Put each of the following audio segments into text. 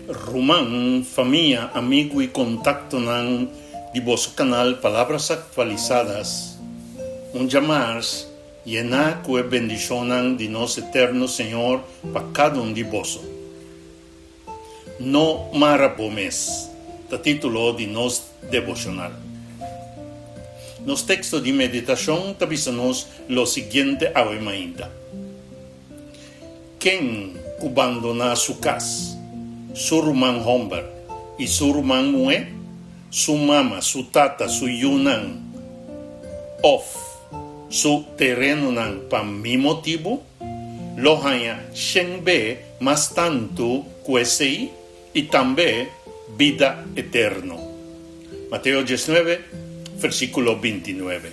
Ruman, famia, amigu i kontaktonan di boso kanal Palabras Actualizadas, un djamars yená ku e bendishonnan di nos Eterno Señor pa kada un di boso. No mara bo mes ta título di nos deboshonal. Nos teksto di meditashon ta bisa nos lo siguiente awe mainta. Ken ku bandoná su kas, su ruman hòmber i su ruman muhé, su mama, su tata, su yunan òf su terenonan pa mi motibu, lo haña shen be mas tantu ku esei i tambe bida eterno. Mateo diesnuebe, versíkulo bintinuebe.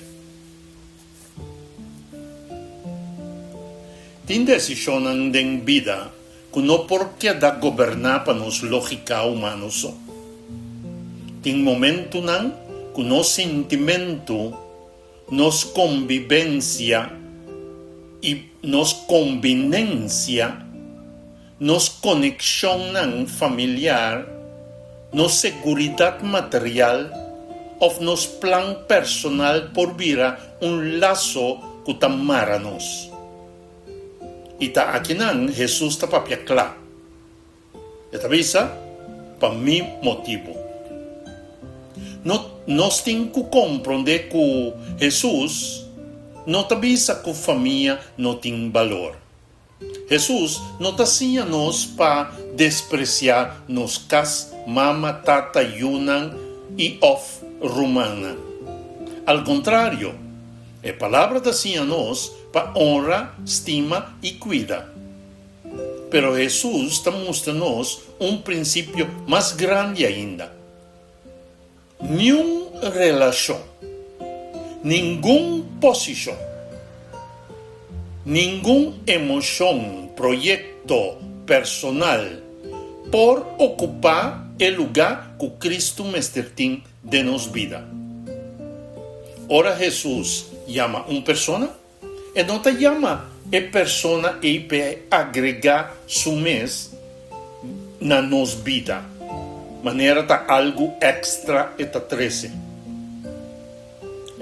Tin desishonnan den bida ku no por keda goberná pa nos lógika humano so. Tin momentunan ku nos sintimentu, nos kombibensia i nos kombinensia, nos konekshonnan familiar, nos seguridat material òf nos plan personal por bira un laso ku ta mara nos. I ta akinan Hesus ta papia kla. E ta bisa, Pa mi motibu. No, nos tin ku komprondé ku Hesus no ta bisa ku famia no tin balor. Hesus no ta siña nos pa despresiá nos kas, mama, tata, yunan i òf rumannan. Al kontrario, e Palabra ta siña nos pa onra, stima i kuida. Pero Hesus ta mustra nos un prinsipio mas grandi ainda. Niun relashon, ningun posishon, ningun emoshon, proyekto personal por okupá e lugá ku Kristu mester tin den nos bida. Ora Hesus yama un persona, E no ta yama e persona ei p'e agregá su mes na nos bida, manera ta algu èkstra e ta trese.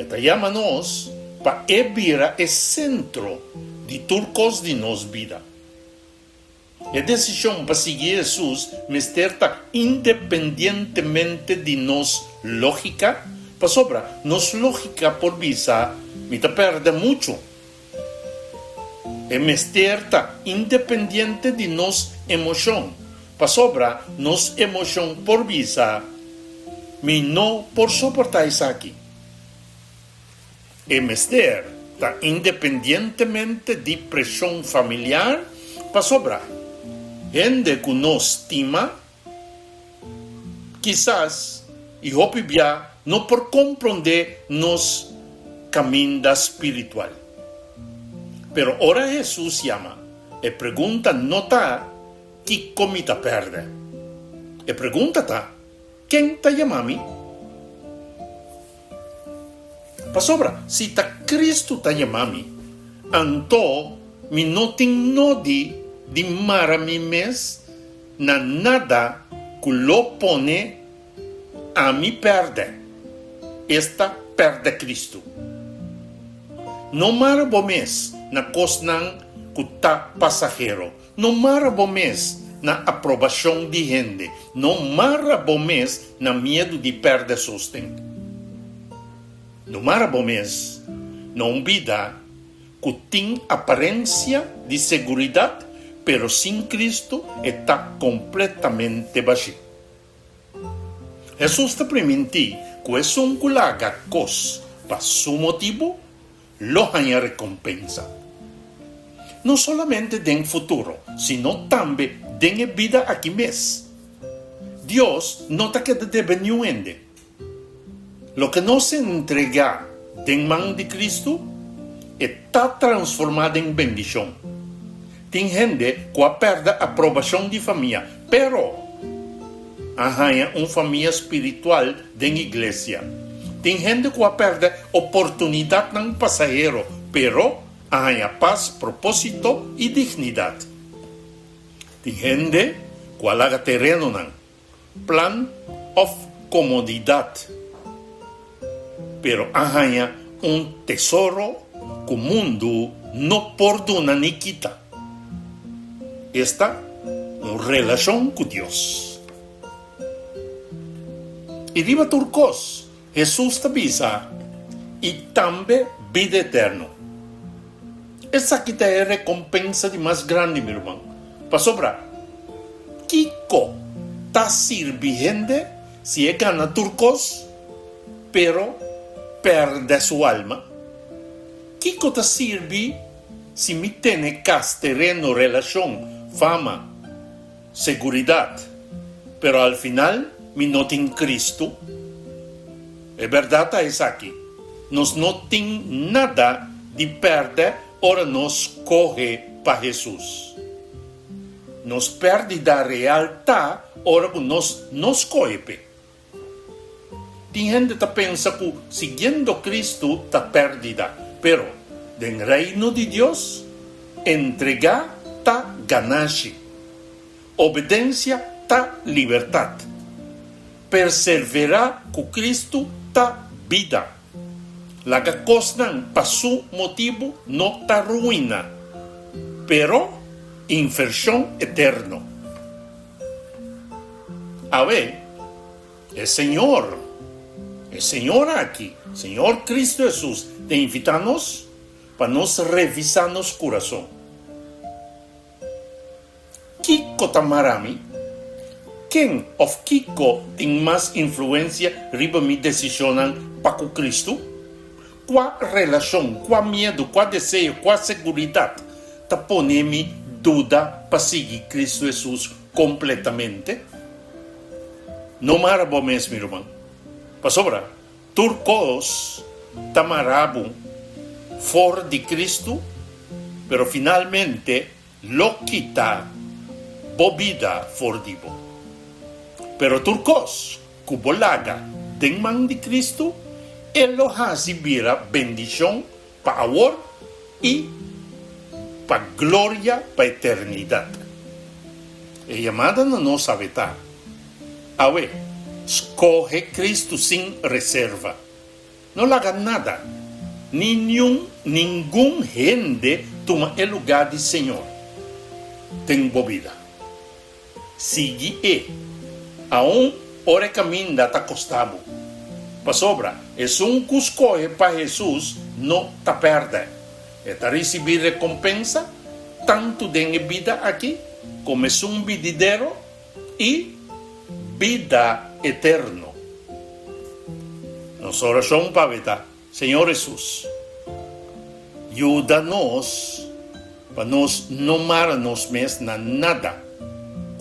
E ta yama nos pa e bira e sentro di tur kos di nos bida. E desishon pa sigui Hesus mester ta independientemente di nos lógika, pasobra nos lógika por bisa, Mi ta pèrdè muchu. E mester ta independiente di nos emoshon, pasobra nos emoshon por bisa, Mi no por soportá esaki. E mester ta independientemente di preshon familiar pasobra hende ku nos stima kisas i hopi bia no por komprondé nos kaminda spiritual. Pero ora Hesus yama, e pregunta no ta, Kiko mi ta pèrdè? E pregunta ta, Ken ta yama mi? Pasobra si ta Cristo ta yama mi, anto mi no tin nodi di mara mi mes na nada cu lo pone ami perde, esta perde Cristo. No mara bo mes na cosnan cu ta pasahero. No mara bo mes na aprobashon di hende. No mara bo mes na miedu di pèrdè sosten. No mara bo mes na un bida ku tin aparensia di seguridat, pero sin Kristu e ta kompletamente bashí. Hesus ta primintí ku esun ku laga kos pa su motibu lo haña rekompensa. No solamente den futuro, sino tambe den e bida aki mes. Dios no ta keda debe niun hende. Loke nos entregá den man di Kristu, e ta transformá den bendishon. Tin hende ku a pèrdè aprobashon di famia, pero a haña un famia spiritual den iglesia. Tin hende ku a pèrdè oportunidatnan pasahero, pero a haña pas, propósito i dignidat. Tin hende. ku a laga terenonan, plan òf komodidat, pero a haña un tesoro ku mundu no por duna ni kita, esta, un relashon ku Dios. I riba tur kos, Hesus ta bisa, I tambe bida eterno. Esaki ta e rekompensa di mas grandi, mi ruman, pasobra kiko ta sirbi hende si e gana tur kos, pero pèrdè su alma? Kiko ta sirbi si mi tene kas, tereno, relashon, fama, Seguridat, pero al final mi no tin Cristo? E berdad ta esaki, nos no tin nada di perde ora nos scoge pa Jesus. Nos perdida real ta ora cu nos no scoge p'e. Tin hende ta pensa ku siguiendo Kristu ta pèrdida, pero den Reino di Dios, entregá ta ganashi. Obedensia ta libertat. Perserverá ku Kristu ta bida. Laga kosnan pa su motibu no ta ruina, pero invershon eterno. Awe, e Señor, e Señor aki, Señor Cristo Hesus, ta invitá nos pa nos revisá nos kurason. Kiko ta mara mi? Ken òf kiko tin mas influensia riba mi desishonnan pa ku Cristo? Kua relashon, kua miedu, kua deseo, kua seguridat ta pone mi duda pa sigui Cristo Hesus kompletamente? No mara bo mes, mi ruman, pasobra tur kos ta mara bo for di Cristo, pero finalmente lo kita bo bida for di bo. Pero tur kos ku bo laga den man di Cristo, e lo hasi bira bendishon pa awor i pa gloria pa eternidat. E yamada na nos awe ta, Awe, skohe Cristo sin reserva. No laga nada, ni niun ningun hende tuma e lugá di Señor den bo bida. Sigui e, aun ora e kaminda ta kosta bo. Pasobra esun ku skohe pa Hesus no ta pèrdè. E ta risibí rekompensa tantu den e bida aki komo esun bididero i bida eterno. Nos orashon pa bo ta, Señor Hesus, yuda nos pa nos no mara nos mes na nada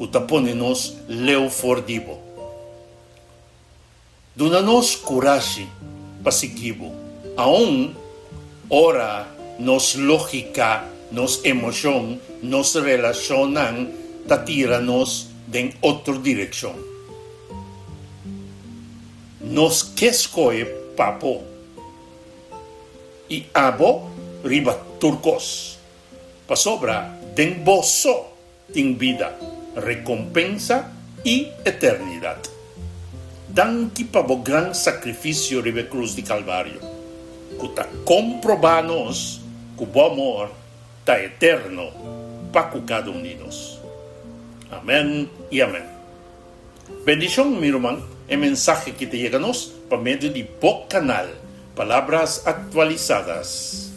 ku ta pone nos leu for di bo. Duna nos kurashi pa sigui bo, aun ora nos lógika, nos emoshon, nos relashonnan ta tira nos den otro direkshon. Nos ke skohe pa bo i abo riba tur kos, pasobra den bo so tin bida, rekompensa i eternidat. Danki pa bo gran sakrifisio riba e krus di Kalvario, ku ta komprobá nos ku bo amor ta eterno pa ku kada un di nos. Amèn i amèn. Bendishon mi ruman, e mensahe ki ta yega nos pa medio di bo kanal Palabras Actualizadas.